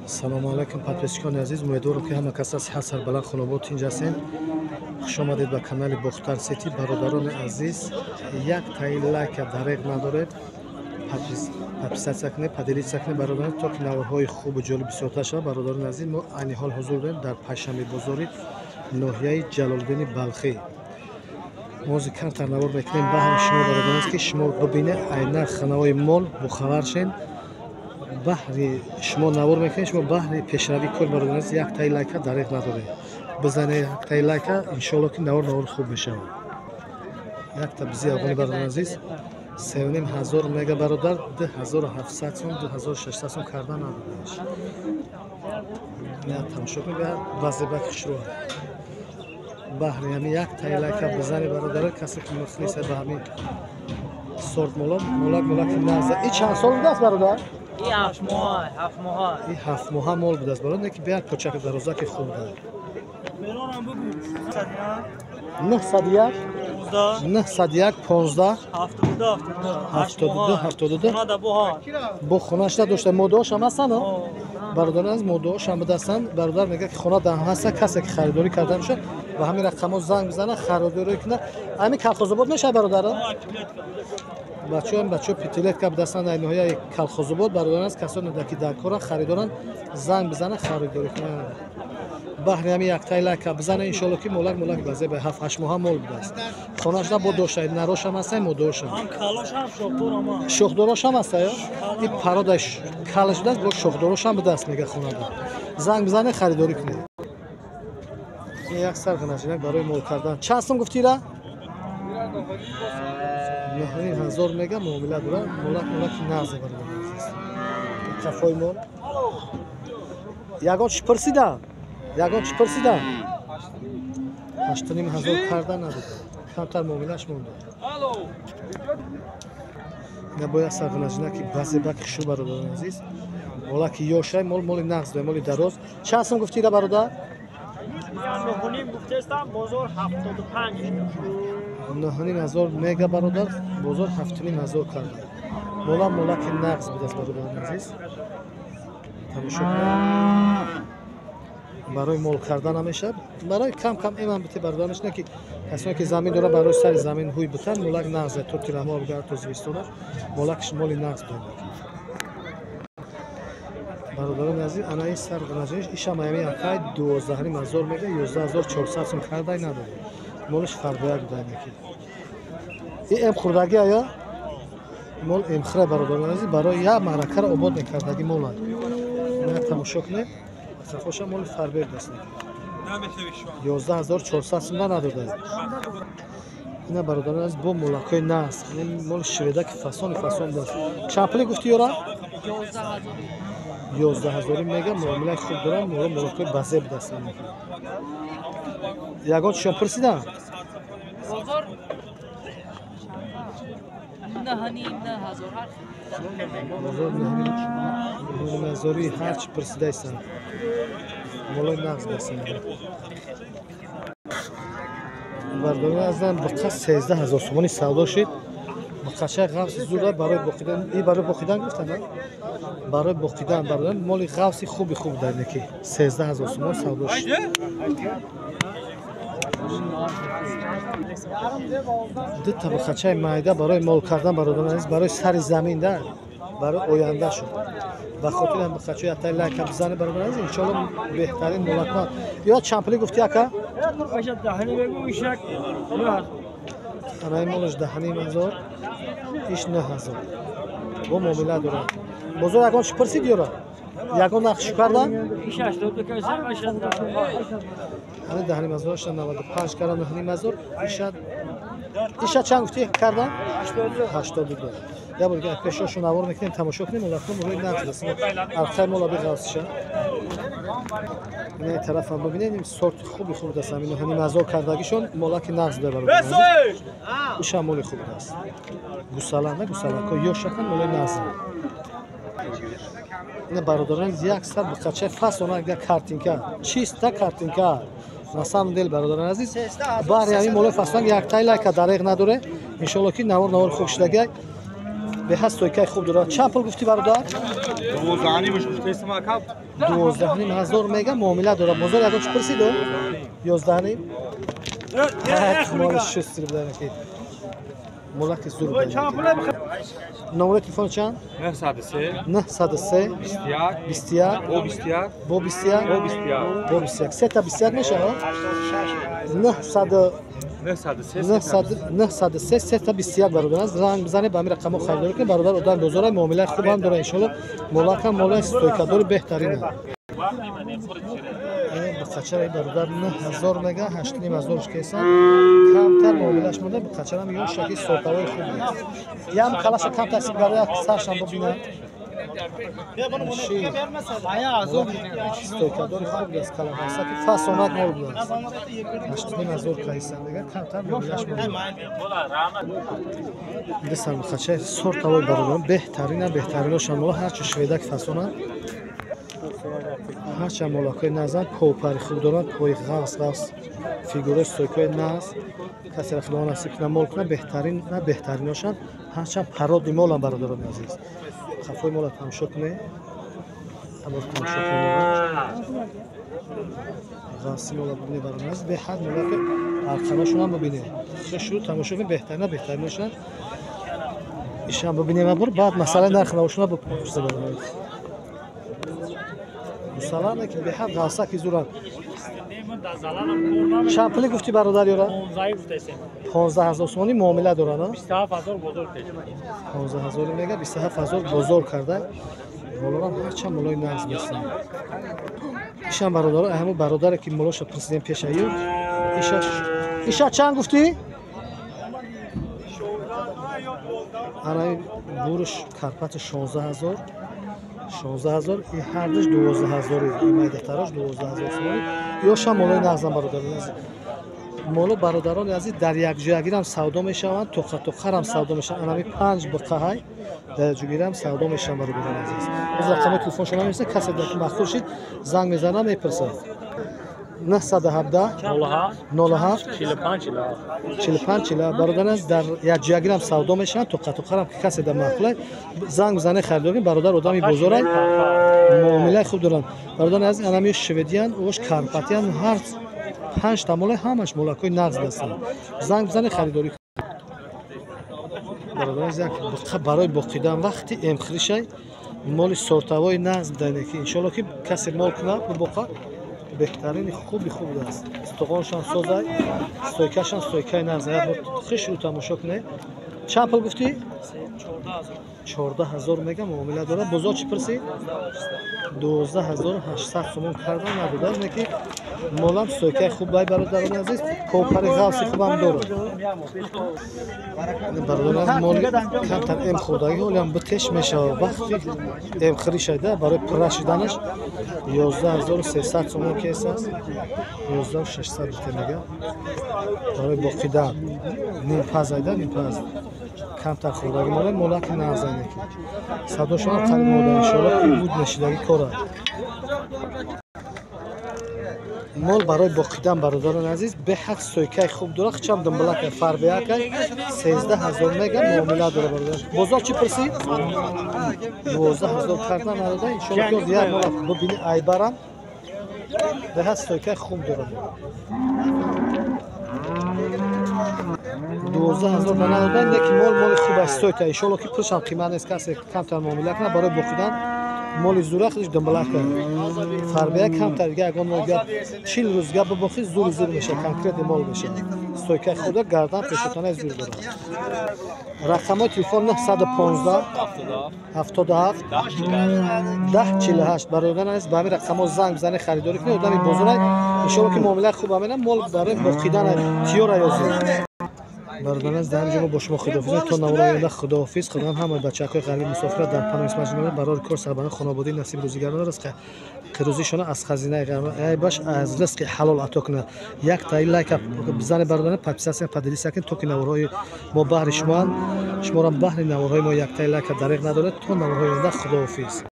Салому алайкум, подписчикони азиз. Умедворам, ки ҳама кас сиҳат, сарбаланд, хонобод, тинҷ ҳастем. Хуш омадед ба канали Бохтар Сити. Бародарони азиз, як таи лайка дареғ надоред, подписаться кунед, поделиться кунед, бародарон, то ки наворҳои хубу ҷолиб бисёртар шавад. Бародарони азиз, мо айни ҳол ҳузур дорем дар Панҷшанбе бозори ноҳияи Ҷалолиддини Балхӣ. Мози камтар навор мекунем баҳри шумо, бародарон, ки шумо бибинед, ай нарх навои мол бохабар шен. Баҳри шумо навор мекунем, шумо баҳри пешравии кор, бародарон, як таи лайка дареғ надоред, бизанед як таи лайка, иншоалло, ки навор навори хуб мешавад. Якта бизи афғони, бародарон азиз, 3500 мега, бародар, 2700 сом, 2600 сом карда надодаш. Тамошо кунед, базебак хушрӯ. Баҳри ҳамин як таи лайка бизани, бародаро, касе ки мухлиса ба ҳамин сорт моло. Молак, молаки нағза. И чанд сол будааст, бародар? И 7 моҳа, 7 моҳа. И 7 моҳа мол будааст, бародар, не ки беяд почак дарозаки хуб дорад. 901 901 15 72 72. Бо хонашда дошта, модоошам ҳастанд, бародарон аз модоошам будастанд. Бародар мегӯяд, ки хона даҳ ҳаста. Касе ки харидорӣ карда мешавад, ба ҳамин рақамҳо занг бизана, харидорӣ кунад. Ҳамин Калхозобод мешавад, бародарон? Бачаҳо, бачаҳо пятилетка будастанд, дар ноҳияи Калхозобод. Бародарон аст, касоне ки дар коранд, харидоранд, занг бизана, харидорӣ кунанд. Баҳри ҳамин яктаи лайка бизана, иншоалло, ки молак молак базе ба 7-8 моҳа мол будааст. Хонашда бо дошта, нарошам ҳаста, модоошам, шохдорошам ҳаста. Ё и парода калаш будааст, бо шохдорошам будааст, мега хонада. Занг бизане, харидорӣ кунед. Як сар ғанажинак барои мол кардан. Чанд сум гуфтира? 9500 мега, муомила дорад. Молак молаки нағзе, бародари азиз. Қафои мол ягон чӣ пурсидам, ягон чӣ пурсидам? 8500 карда надод, камтар муомилаш монда. Ина бояд сарғанажина ки базе бак хишу, бародарони азиз, молаки ёшай, мол моли нағз, моли дароз. Чанд сум гуфтира, бародар? Бозор 75. 9500 мега, бародар, бозор 7500 карда. Мола молаки нағз будааст, бародарони азиз, тамошо кунед. Барои мол кардан намешавад, барои кам кам эмам бити, бародар, не ки касоне ки замин дорад, барои сари замин ҳуй битан. Молак нағзе, то тирамоҳ бигар, то зимистона молакш моли нағз буд, бародарони азиз. Ана ин сар ғанаҷиниш, ишам аями акай 12,500 мега, 11 400 сум кардай надорад. Молиш фарбояк будаки. И эм хурдагӣ ая мол эмхира, бародарони азиз, барои як маъракаро обод мекардаги мола. Тамошо кунед, сафоша моли фарбер даст, 11 400 сумда надода. Ина, бародарон аз, бо молакҳои нағз, моли шведаки фасони фасон даст. Чанд пуле гуфти ёра? 11 ҳазорӣ мега, муомилаи хуб дорам. Моро молакҳои базеб дастан. Ягон чишон пурсидам? Бозор 9,5 9 ҳазор. Бозор 9,5 ҳазори ҳарчи пурсидаистанд. Молои нағз дастан, бародарон азам. Биқа 13 000 сомонӣ савдо шид. Биқачаи ғафси зуда барои боқидан, и барои боқидан гуфтан, барои боқидан, бародарон, моли ғафси хуби хуб дар ки 13 000 сомон савдо шид. Дута биқачаи майда барои мол кардан, бародарон азиз, барои сари замин да, барои оянда шуд. Ба хотири ҳам биқачаи ятай лайка бизане, бародарон азиз, иншоалло, беҳтарин молакманд. Ё чанд пулӣ гуфти, ака? Анаи молаш 10,5 ҳазор, иш 9000, бо муомила дорад. Бозор ягон чӣ пурсид ёра? Ягон нарх чӣ кардан? Ани 10,5 ҳазор, иша 95 кардан, 9,5 ҳазор. Иша чанд гуфтӣ кардан? 82. Я бор пешошу навор мекунем, тамошо кунем. Молакҳо молои нағз аст, арқаи мола биғавсиша. Ина тарафам бибинед, сорти хуби хуб аст. Ҳамин 9,5 ҳазор кардагишон, молаки нағз бебарад. Иша моли хуб аст, гусаланда, гусалакҳо ёшакан, молои нағз. Ина, бародарон, як сар биқачаи фасона, як картинка, чиста картинка на самом деле. Бародарон азиз, баҳри ҳамин молои фасон яктай лайка дареғ надоре. Иншоалло, ки навор навори хуб шудагай. Беҳад стойкаи хуб дорад. Чанд пул гуфтӣ, бародар? 12 ҳазор мега муомила дорад. Бозор ягон чӣ пурсид? 11 ним. Шустир будан ки молаки зур. Номери телефон чанд? 903 903 21 21 бо 21 бо 21 бо 21 бо 21 сета 21 мешавад? 903 сета 21 бародар аст. Занг бизанед ба ҳамин рақамҳо харидорӣ кунед. Бародар одам бозора муомилаи хубам дорад иншоалло. Молакам молаи стойкадори беҳтарин. Бақачараи бародар 9000 мега, 8500 кесан. Камтар муомилаш монда, бақачарам ё шаки сортавои хуб нест. Ям қалаша камтар сигаря саршам бибинад. Стойкадори хуб аст, калабасаки фасонак мол будааст. 8500 кайсан мега, камтар муомилаш монда. Десар бақачаи сортавои бародарон беҳтарина, беҳтариношам мола ҳарчи шведак фасонанд. Ҳарчанд молакҳои назан попари хуб доранд, пои ғафс ғафс, фигураи стойкаи наз. Касеро худо насиб кунад мол кунад, беҳтарин на беҳтариношанд. Ҳарчанд пародни молам бародарони азиз. Қафои мола тамошо кунед. Амор тамошо кунед. Ғафси мола бибинед бародарони азиз. Беҳад молаки арқаношонам бибинед. Хушрӯ тамошо кунед, беҳтарин на беҳтариношанд. Ишам бибинем абор, баъд масъалаи нарх навошона бипурсед бародарони азиз. Мусалламе ки беҳад ғафсаки зуранд. Чанд пулӣ гуфтӣ бародар ёра? 15000 сомонӣ муомила доранд. 27000 бозор кард. 15000 мега, 27000 бозор карда. Молорам ҳарчанд молои нағз нестанд. Ишам бародаро, ҳамун бародаре ки молоша пурсидем пеш аю. Иша чанд гуфтӣ? Ана буруш карпати 16000. 16000, и ҳардуш 12000, и майдатарош 12000 сомонӣ. Ёшам молои нағзам бародарони азиз. Моло бародарони азиз дар якҷоягирам савдо мешаванд, тоқатоқарам савдо мешаванд. Анами 5 биқаҳай дар якҷоягирам савдо мешаванд бародарони азиз. Боз рақамҳои телефоншон намешавад, касе дар маъқул шид занг мезанад, мепурсад. 917 07 45 45 47 бародарон азиз дар якҷоягирам савдо мешаванд, тоқатоқарам ки касе дар маъқулай занг бизанед, харидор кунед. Бародар одами бозорай, муомилаи хуб доранд. Бародарони азиз, анами шведиян, ош карпатиян, ҳар 5 та молай ҳамаш молакҳои нағз ҳастанд. Занг бизанед, харидорӣ кунед. Бародарон азиз, як биқа барои боқидан вақти эмхиришай моли сортавои нағз бидане ки иншоалло ки касе мол кунад бибоқа беҳтарини хуби хуб аст. Стуғоншам созай, стойкашам стойкаи нағз. Як бор хушрӯ тамошо кунед. Чанд пул гуфтӣ? 14000 мега муомила дорад. Бозор чӣ пурсид? 12800 сомон кардан надодад, не ки молам стойкаи хуб бай бародарони азиз, попари ғафси хубам дорад. Бародарон мол камтар эм хӯрдагӣ ҳолиам битеш мешавад. Вақти эмхирӣ шайда барои пурра шуданаш 11300 сомон кес аст. 11600 бите мега. Барои боқидан нимпаз айда, нимпаз. Камтар хӯрдагӣ мола, молаки нағзане ки. Садошонам қариб мода иншоалло ки буд мешидагӣ кора. Мол барои боқидан бародарони азиз беҳад стойкаи хуб дорад, хчам думбалака фарбеака 13000 мега муомила дорад бародар. Бозор чӣ пурсид? 12000 кардан надода, иншоалло ки як мола бибини айбарам. Беҳад стойкаи хуб дорад. 12000 надода, не ки мол моли хуб аст, стойка. Иншоалло ки пулшам қимат нест, касе камтар муомила кунад барои боқидан. Моли зура худиш думбалака фарбея камтар дига ягон мол гап 40 рӯз гап бибохӣ зур зур мешавад, конкретный мол мешавад. Стойкаи худа гардан пешотанаи зур дорад. Рақамҳои телефон 915 77 10 48 бародарон азиз ба ҳамин рақамҳо занг бизанед, харидорӣ кунед. Одами бозорай иншоалло ки муомилаи хуб ҳамена мол барои боқидан тиёра ёзед. Бародарон азиз, дар ҳамин ҷо мо бо шумо худоҳофиз то навори оянда. Худоҳофиз. Худованд ҳамаи бачаҳои ғариб мусофира дар паноҳи исмаш намояд, барори кор сарбаланд, хонаводаи насиб рӯзигарона, ризқи рӯзишона аз хазинаи ғайбаш аз ризқи ҳалол ато кунад. Як таи лайка бизанед бародарон, подписаться, поделиться кунед, то ки наворҳои мо баҳри шумоанд. Шуморо баҳри наворҳои мо як таи лайка дареғ надоред. То наворҳои оянда худоҳофиз.